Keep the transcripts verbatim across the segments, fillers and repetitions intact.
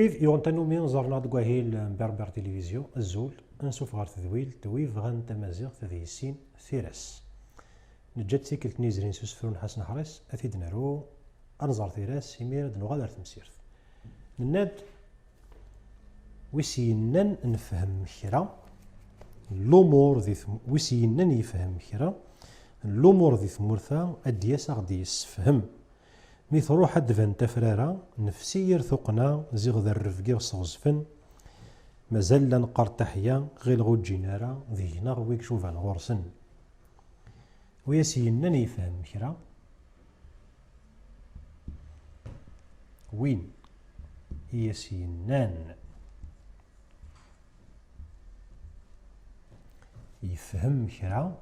Yuɣen tanumi ẓerneɣ deg wahil n Berber Télévision, azul, ansuf ɣer tedwilt wi bɣan tamaziɣt ad yissin tira-s. Neǧǧa-d tikkelt n yizrin s usefru n Ḥasan Ḥris, ad t-id-naru, ad nẓer tira-s, imir ad nuɣal ar temsirt. Nenna-d, wi s-yennan nefhem kra, lumuṛ di tm-, wi s-yennan yefhem kra, lumuṛ di tmurt-a, ad d-yas ad ɣ-d-yessefhem. Mi truḥ ad d-tban tafrara, nefsi yir tuqqna, ziɣ d rrebg i ɣ-sɣezfen. Mazal la neqqar taḥya, ɣileɣ ur ǧǧin ara, deg-neɣ wi icuban ɣur-sen. Wi as-yennan yefhem kra. Win i as-yennan yefhem kra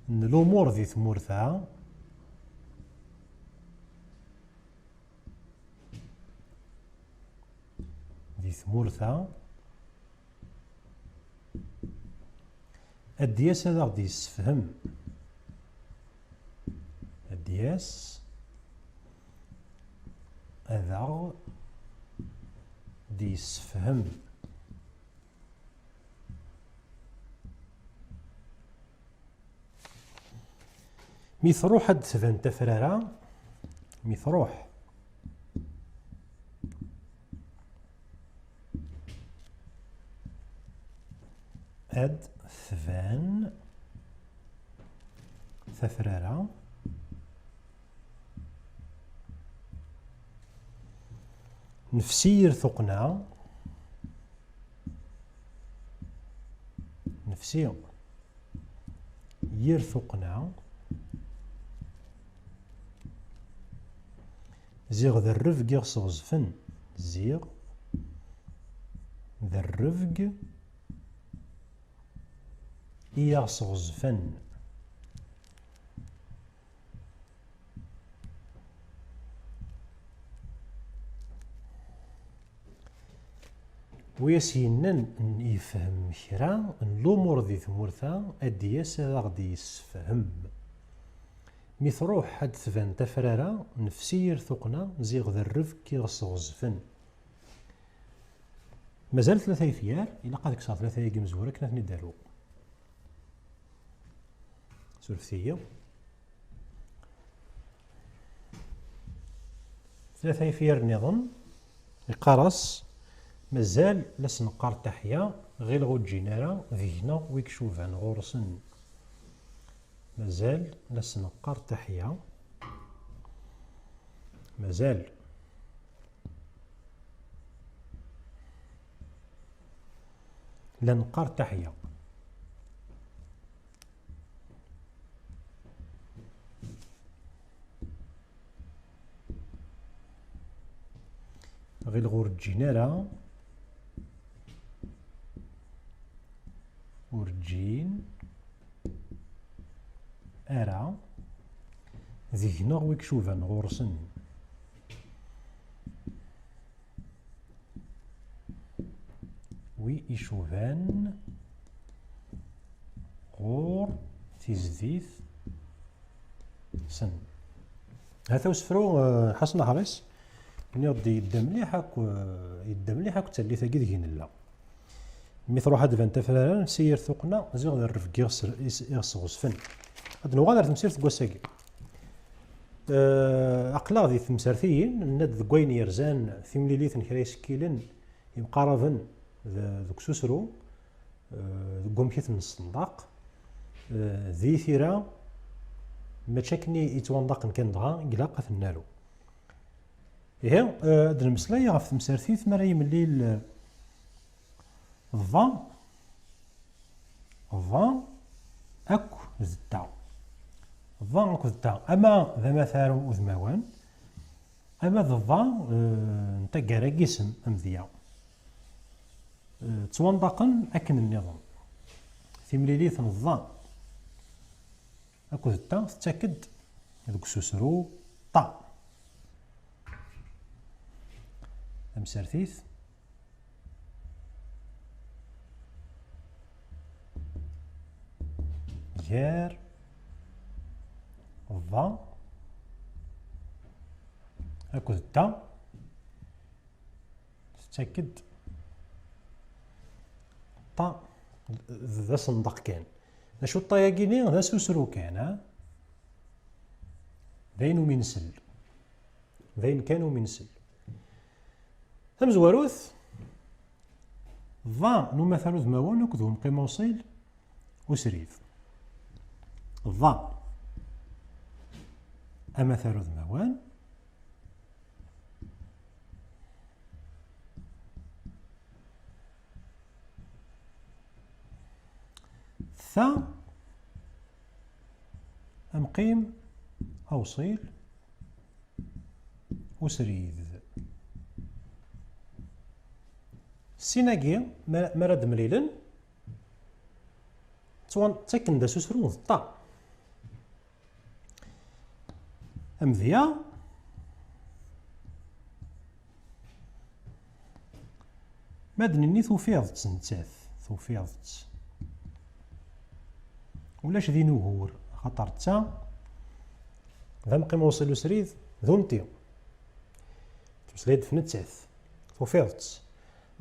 n lumuṛ di tmurt-a, di tmurt-a, ad d-yas ad aɣ-d-yessefhem. Ad d-yas ad aɣ-d-yessefhem. Mi truḥ ad d-tban tafrara, mi truḥ ad d-tban tafrara, nefsi yir tuqqna, nefsi yir tuqqna, ziɣ d rrebg i ɣ-sɣezfen, ziɣ d rrebg i aɣ-sɣezfen. Wi as-yennan n yefhem kra n lumuṛ di tmurt-a, ad d-yas ad aɣ-d-yessefhem. Mi truḥ ad d-tban tafrara, nefsi yir tuqqna, ziɣ d rrebg i ɣ-sɣezfen. Mazal tlata yefyar, ilaq ad kkseɣ tlata-agi imezwura akken ad ten-id-aruɣ. Surfet-iyi. Tlata ifyar nniḍen, iqqar-as, mazal la s-neqqar taḥya, ɣileɣ ur ǧǧin ara deg-neɣ wi icuban ɣur-sen. Mazal la s-neqqar taḥya. Mazal la neqqar taḥya. Ɣileɣ ur ǧǧin ara, ur ǧǧin ara deg-neɣ wi icuban ɣur-sen. Wi icuban ɣur tizdit-sen. Hata usefru, eh, Ḥasan Aḥris, nniɣ-d yedda mliḥ akk, eh, yedda mliḥ akk d tallit-agi deg i nella. Mi truḥ ad d-tban tafrara, nefsi yir tuqqna, ziɣ d rrebg i ɣ-s-, i s-, i ɣ-sɣezfen. Ad nuɣal ar temsirt n wass-agi. Eh, aql-aɣ di temsertiyin, nenna-d deg wayen yerzan timlilit n kra isekkilen yemqaraben d-, deg ususru, eh, deg wamek i ten-nessenḍaq, eh, di tira, mačči akken i yettwanḍaqen kan dɣa, i ilaq ad ten-naru. Ihi, eh, ad d-nemmeslay ɣef temsertit mi ara yemlil, eh, ḍa, ḍa akk d ta. Ḍa akk d ta. Ama d amatar udmawan, ama d ḍa, eh, n taggara n yisem amedya. Eh, ttwanḍaqen akken nniḍen. Timlilit n ḍa akked ta tettak-d deg ususru ṭa. Tamsertit gar akked ta, tettak-d ta d, d asenḍeq kan. D acu ṭṭa-yagi-ni? D asusru kan, ha? D ayen umi nsell. D ayen kan umi nsell. Tamezwarut, ḍa n umatar udmawan akked umqim awṣil usrid. Ḍa amatar udmawan. Ta amqim awṣil usrid. Sin-agi, ma, mi ara d-mlilen, ttwan-, ttaken-d asusru d ṭṭa. Amedya, ma d-nenni tufiḍ-tt nettat, tufiḍ-tt. Ulac din ugur, axaṭer d ta d amqim awṣil usrid, d unti. Tettmeslay-d ɣef nettat, tufiḍ-tt.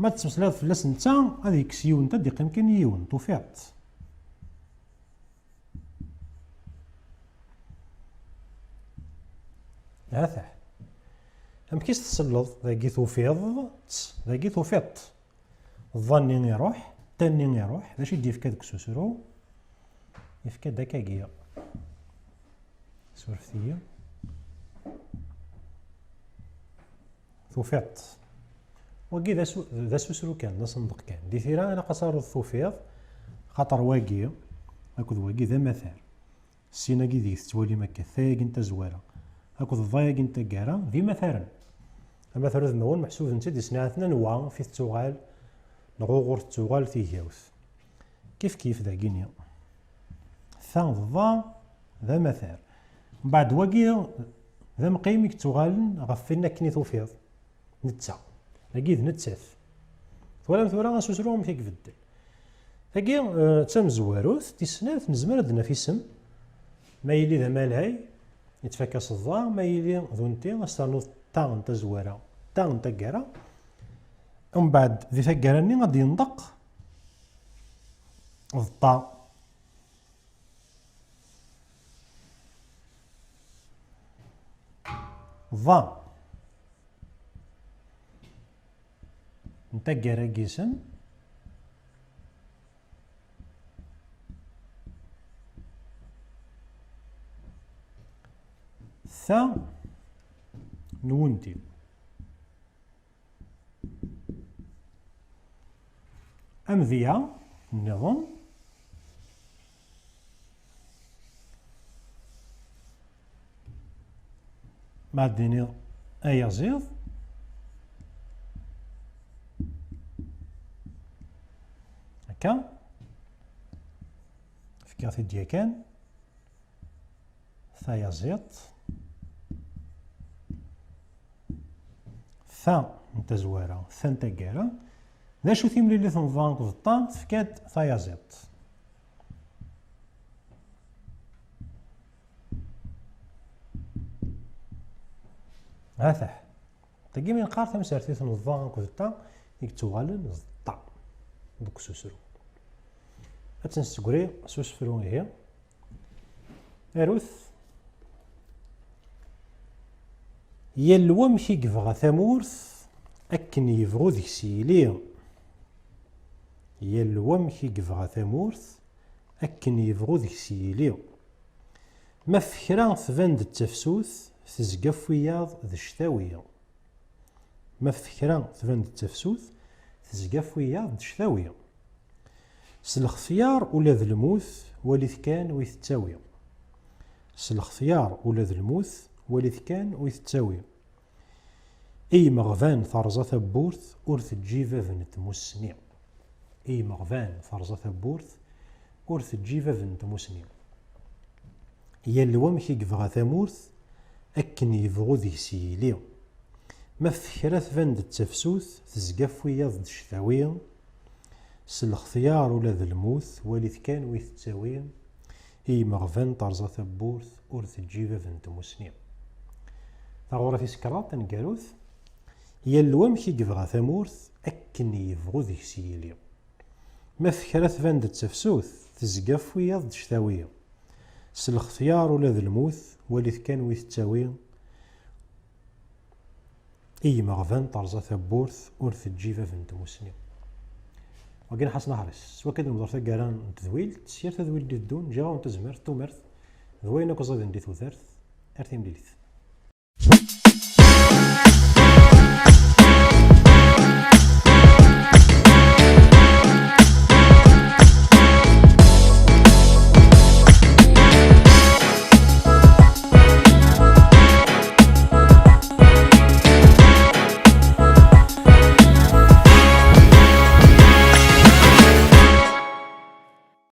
Ma tettmeslayeḍ fell-as netta, ad yekkes yiwen, ad d-iqqim kan yiwen, tufiḍ-t. Hatah. Amek i s-tselleḍ? Dagi tufiḍ-tt, dagi tufiḍ-t. Ḍa-nni iruḥ, ta-nni iruḥ. D acu i d-yefka deg ususru? Yefka-d akkagi. Surfet-iyi. Tufiḍ-t. Wagi d asu-, d asusru kan, d asenḍeq kan. Di tira ilaq ad taruḍ tufiḍ, xaṭer wagi akked wagi d amatar. Sin-agi deg tettwalim akka, tayagi n tazwara akked ḍayagi n taggara d imataren. Amatar udmawan meḥsuben-tt-id i snat n anwa fi tettuɣal neɣ uɣur tettuɣal tigawt. Kif kif dagini. Ta d ḍa d amatar. Mbeɛd wagi d amqim i yettuɣalen ɣef win akken i tufiḍ netta. Dagi d nettat. Twalam tura asusru amek i ibeddel. Tagi, eh, d tamezwarut, tis snat, nezmer ad d-naf isem. Ma yili d amalay, yettfaka s ḍa, ma yili d unti, ad s-ternuḍ ta n tazwara, ta n taggara. Mbeɛd, di taggara-nni ad d-yenḍeq d ṭa. Ḍa n taggara n yisem. Ta n wunti. Amedya nniḍen. Ma d-iniɣ ayaziḍ. Akka. Fkiɣ-t-id yakan. Tayaziḍt. Ta n tazwara, ta n taggara. D acu timlilit n ḍa akked ṭa? Tefka-d tayaziḍt. Hatah. Tagi mi neqqar tamsertit n ḍa akked ṭa i yettuɣalen d ṭa deg ususru. Ad tt-nessegri s usefru ihi. Arut. Yal wamek i yebɣa tamurt, akken yebɣu deg-s yili. Yal wamek i yebɣa tamurt, akken yebɣu deg-s yili. Ma f kra tban-d d tafsut, tezga f wiyaḍ d cctawi. Ma f kra tban-d d tafsut, tezga f wiyaḍ d cctawi. S lextyar ula d lmut, walit kan wi tettawi. S lextyar ula d lmut, walit kan wi tettawi. I yimeɣban terẓa tawwurt, ur teǧǧi bab n tmussni. I yimeɣban terẓa tawwurt, ur teǧǧi bab n tmussni. Yal wamek i yebɣa tamurt, akken yebɣu deg-s yili. Ma f kra tban-d d tafsut, tezga f wiyaḍ d cctawi. S lextyar ula d lmut, walit kan wi tettawi. I yimeɣban terẓa tawwurt, ur teǧǧi bab n tmusni. Taɣuri tis kraḍ taneggarut. Yal wamek i yebɣa tamurt, akken i yebɣu deg-s yili. Ma tekra tban-d d tafsut, tezga f wiyaḍ d cctawi. S lextyar ula d lmut, walit kan wi tettawi. I yimeɣban terẓa tawwurt, ur teǧǧi bab n tmusni. Wagi n Ḥasan Aḥris. S wakka ad d-nebder taggara n tedwilt, s yir tadwilt d-iteddun, ǧǧiɣ-awen tazmert, tumert, d wayen akk ẓiden di tudert. Ar timlilit.